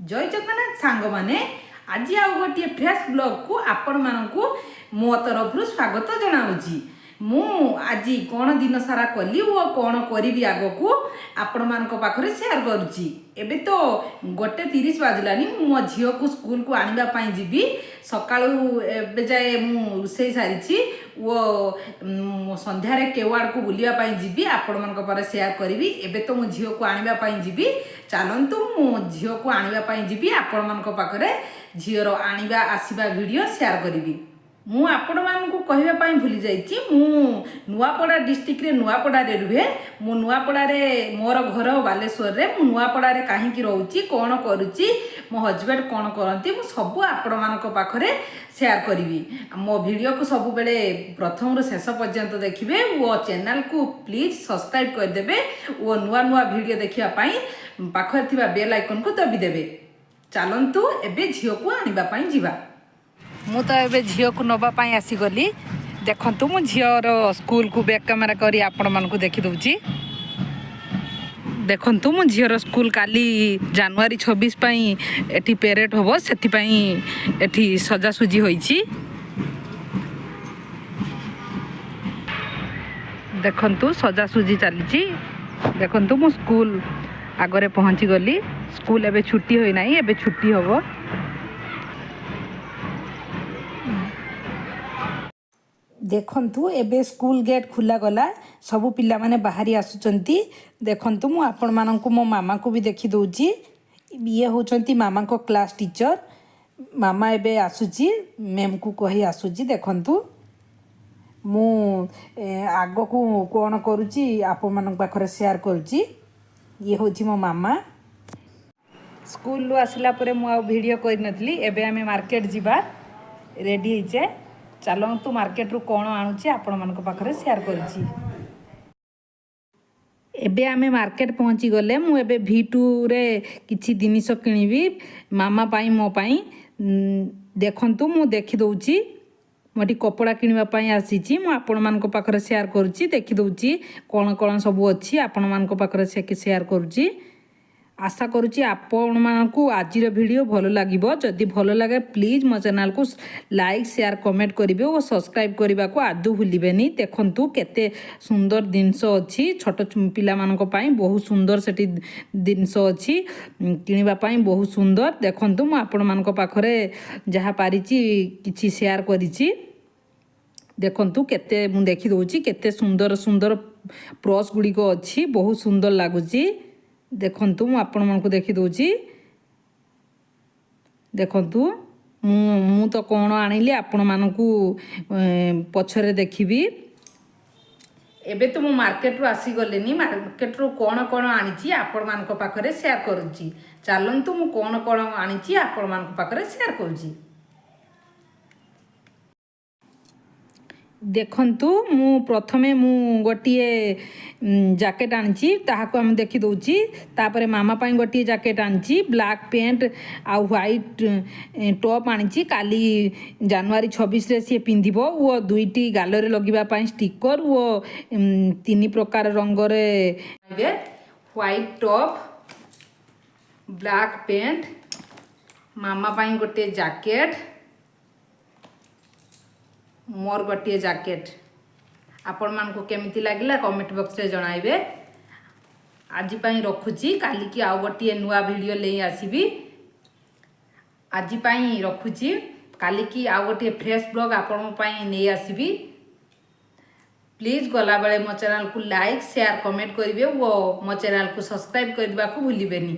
ଜୟ ଜଗନ୍ନାଥ ସାଙ୍ଗମାନେ, ଆଜି ଆଉ ଗୋଟିଏ ଫ୍ରେଶ୍ ବ୍ଲଗ୍କୁ ଆପଣମାନଙ୍କୁ ମୋ ତରଫରୁ ସ୍ୱାଗତ ଜଣାଉଛି। ମୁଁ ଆଜି କ'ଣ ଦିନ ସାରା କଲି ଓ କ'ଣ କରିବି ଆଗକୁ, ଆପଣମାନଙ୍କ ପାଖରେ ସେୟାର କରୁଛି। ଏବେ ତ 1:30 ବାଜିଲାନି। ମୁଁ ମୋ ଝିଅକୁ ସ୍କୁଲକୁ ଆଣିବା ପାଇଁ ଯିବି। ସକାଳୁ ଏବେ ଯାଏ ମୁଁ ରୋଷେଇ ସାରିଛି ଓ ସନ୍ଧ୍ୟାରେ କେଉଁ ଆଡ଼କୁ ବୁଲିବା ପାଇଁ ଯିବି, ଆପଣମାନଙ୍କ ପାଖରେ ସେୟାର କରିବି। ଏବେ ତ ମୁଁ ଝିଅକୁ ଆଣିବା ପାଇଁ ଯିବି। ଚାଲନ୍ତୁ, ମୁଁ ଝିଅକୁ ଆଣିବା ପାଇଁ ଯିବି। ଆପଣମାନଙ୍କ ପାଖରେ ଝିଅର ଆଣିବା ଆସିବା ଭିଡ଼ିଓ ସେୟାର କରିବି। ମୁଁ ଆପଣମାନଙ୍କୁ କହିବା ପାଇଁ ଭୁଲି ଯାଇଛି, ମୁଁ ନୂଆପଡ଼ା ଡିଷ୍ଟ୍ରିକ୍ଟରେ ନୂଆପଡ଼ାରେ ରୁହେ। ମୁଁ ନୂଆପଡ଼ାରେ, ମୋର ଘର ବାଲେଶ୍ୱରରେ। ମୁଁ ନୂଆପଡ଼ାରେ କାହିଁକି ରହୁଛି, କ'ଣ କରୁଛି, ମୋ ହଜବେଣ୍ଡ କ'ଣ କରନ୍ତି, ମୁଁ ସବୁ ଆପଣମାନଙ୍କ ପାଖରେ ସେୟାର କରିବି। ମୋ ଭିଡ଼ିଓକୁ ସବୁବେଳେ ପ୍ରଥମରୁ ଶେଷ ପର୍ଯ୍ୟନ୍ତ ଦେଖିବେ ଓ ଚ୍ୟାନେଲକୁ ପ୍ଲିଜ୍ ସବସ୍କ୍ରାଇବ୍ କରିଦେବେ ଓ ନୂଆ ନୂଆ ଭିଡ଼ିଓ ଦେଖିବା ପାଇଁ ପାଖରେ ଥିବା ବେଲ୍ ଆଇକନ୍କୁ ଦବିଦେବେ। ଚାଲନ୍ତୁ, ଏବେ ଝିଅକୁ ଆଣିବା ପାଇଁ ଯିବା। ମୁଁ ତ ଏବେ ଝିଅକୁ ନେବା ପାଇଁ ଆସିଗଲି। ଦେଖନ୍ତୁ, ମୁଁ ଝିଅର ସ୍କୁଲକୁ ବ୍ୟାକ୍ କ୍ୟାମେରା କରି ଆପଣମାନଙ୍କୁ ଦେଖିଦେଉଛି। ଦେଖନ୍ତୁ, ମୁଁ ଝିଅର ସ୍କୁଲ କାଲି ଜାନୁଆରୀ 26 ପାଇଁ ଏଠି ପେରେଡ଼ ହେବ, ସେଥିପାଇଁ ଏଠି ସଜାସୁଜି ହୋଇଛି। ଦେଖନ୍ତୁ, ସଜାସୁଜି ଚାଲିଛି। ଦେଖନ୍ତୁ, ମୁଁ ସ୍କୁଲ ଆଗରେ ପହଞ୍ଚିଗଲି। ସ୍କୁଲ ଏବେ ଛୁଟି ହୋଇନାହିଁ, ଏବେ ଛୁଟି ହେବ। ଦେଖନ୍ତୁ, ଏବେ ସ୍କୁଲ ଗେଟ୍ ଖୋଲାଗଲା, ସବୁ ପିଲାମାନେ ବାହାରି ଆସୁଛନ୍ତି। ଦେଖନ୍ତୁ, ମୁଁ ଆପଣମାନଙ୍କୁ ମୋ ମାମାକୁ ବି ଦେଖିଦେଉଛି। ଇଏ ହେଉଛନ୍ତି ମାମାଙ୍କ କ୍ଲାସ୍ ଟିଚର୍। ମାମା ଏବେ ଆସୁଛି, ମ୍ୟାମ୍କୁ କହି ଆସୁଛି। ଦେଖନ୍ତୁ, ମୁଁ ଆଗକୁ କ'ଣ କରୁଛି, ଆପଣମାନଙ୍କ ପାଖରେ ସେୟାର କରୁଛି। ଇଏ ହେଉଛି ମୋ ମାମା। ସ୍କୁଲରୁ ଆସିଲା ପରେ ମୁଁ ଆଉ ଭିଡ଼ିଓ କରିନଥିଲି। ଏବେ ଆମେ ମାର୍କେଟ ଯିବା, ରେଡ଼ି ହେଇଛେ। ଚାଲନ୍ତୁ, ମାର୍କେଟରୁ କ'ଣ ଆଣୁଛି, ଆପଣମାନଙ୍କ ପାଖରେ ସେୟାର କରୁଛି। ଏବେ ଆମେ ମାର୍କେଟ ପହଞ୍ଚିଗଲେ। ମୁଁ ଏବେ ଭି ଟୁରେ କିଛି ଜିନିଷ କିଣିବି ମାମା ପାଇଁ, ମୋ ପାଇଁ। ଦେଖନ୍ତୁ, ମୁଁ ଦେଖିଦେଉଛି। ମୁଁ ଏଠି କପଡ଼ା କିଣିବା ପାଇଁ ଆସିଛି। ମୁଁ ଆପଣମାନଙ୍କ ପାଖରେ ସେୟାର କରୁଛି, ଦେଖିଦେଉଛି କ'ଣ କ'ଣ ସବୁ ଅଛି, ଆପଣମାନଙ୍କ ପାଖରେ ସେ ସେୟାର କରୁଛି। ଆଶା କରୁଛି ଆପଣମାନଙ୍କୁ ଆଜିର ଭିଡ଼ିଓ ଭଲ ଲାଗିବ। ଯଦି ଭଲ ଲାଗେ, ପ୍ଲିଜ୍ ମୋ ଚ୍ୟାନେଲକୁ ଲାଇକ୍, ସେୟାର, କମେଣ୍ଟ କରିବେ ଓ ସବସ୍କ୍ରାଇବ୍ କରିବାକୁ ଆଦୌ ଭୁଲିବେନି। ଦେଖନ୍ତୁ, କେତେ ସୁନ୍ଦର ଜିନିଷ ଅଛି। ଛୋଟ ପିଲାମାନଙ୍କ ପାଇଁ ବହୁତ ସୁନ୍ଦର ସେଠି ଜିନିଷ ଅଛି କିଣିବା ପାଇଁ, ବହୁତ ସୁନ୍ଦର। ଦେଖନ୍ତୁ, ମୁଁ ଆପଣମାନଙ୍କ ପାଖରେ ଯାହା ପାରିଛି କିଛି ସେୟାର କରିଛି। ଦେଖନ୍ତୁ, କେତେ ମୁଁ ଦେଖିଦେଉଛି, କେତେ ସୁନ୍ଦର ସୁନ୍ଦର ପର୍ସ ଗୁଡ଼ିକ ଅଛି, ବହୁତ ସୁନ୍ଦର ଲାଗୁଛି। ଦେଖନ୍ତୁ, ମୁଁ ଆପଣମାନଙ୍କୁ ଦେଖିଦେଉଛି। ଦେଖନ୍ତୁ, ମୁଁ ତ କ'ଣ ଆଣିଲି, ଆପଣମାନଙ୍କୁ ପଛରେ ଦେଖିବି। ଏବେ ତ ମୁଁ ମାର୍କେଟରୁ ଆସିଗଲିନି। ମାର୍କେଟରୁ କ'ଣ କ'ଣ ଆଣିଛି, ଆପଣମାନଙ୍କ ପାଖରେ ସେୟାର କରୁଛି। ଚାଲନ୍ତୁ, ମୁଁ କ'ଣ କ'ଣ ଆଣିଛି, ଆପଣମାନଙ୍କ ପାଖରେ ସେୟାର କରୁଛି। ଦେଖନ୍ତୁ, ମୁଁ ପ୍ରଥମେ ମୁଁ ଗୋଟିଏ ଜ୍ୟାକେଟ୍ ଆଣିଛି, ତାହାକୁ ଆମେ ଦେଖିଦେଉଛି। ତାପରେ ମାମା ପାଇଁ ଗୋଟିଏ ଜ୍ୟାକେଟ୍ ଆଣିଛି। ବ୍ଲାକ୍ ପ୍ୟାଣ୍ଟ ଆଉ ହ୍ୱାଇଟ୍ ଟପ୍ ଆଣିଛି। କାଲି ଜାନୁଆରୀ 26ରେ ସିଏ ପିନ୍ଧିବ। ଓ ଦୁଇଟି ଗାଲରେ ଲଗିବା ପାଇଁ ଷ୍ଟିକର ଓ ତିନି ପ୍ରକାର ରଙ୍ଗରେ ହ୍ୱାଇଟ୍ ଟପ୍, ବ୍ଲାକ୍ ପ୍ୟାଣ୍ଟ, ମାମା ପାଇଁ ଗୋଟିଏ ଜ୍ୟାକେଟ୍, ମୋର ଗୋଟିଏ ଜ୍ୟାକେଟ୍। ଆପଣମାନଙ୍କୁ କେମିତି ଲାଗିଲା, କମେଣ୍ଟ ବକ୍ସରେ ଜଣାଇବେ। ଆଜି ପାଇଁ ରଖୁଛି। କାଲିକି ଆଉ ଗୋଟିଏ ନୂଆ ଭିଡ଼ିଓ ନେଇ ଆସିବି। ଆଜି ପାଇଁ ରଖୁଛି। କାଲିକି ଆଉ ଗୋଟିଏ ଫ୍ରେଶ୍ ବ୍ଲଗ୍ ଆପଣଙ୍କ ପାଇଁ ନେଇ ଆସିବି। ପ୍ଲିଜ୍ ଗଲାବେଳେ ମୋ ଚ୍ୟାନେଲକୁ ଲାଇକ୍, ସେୟାର, କମେଣ୍ଟ କରିବେ ଓ ମୋ ଚ୍ୟାନେଲକୁ ସବସ୍କ୍ରାଇବ୍ କରିବାକୁ ଭୁଲିବେନି।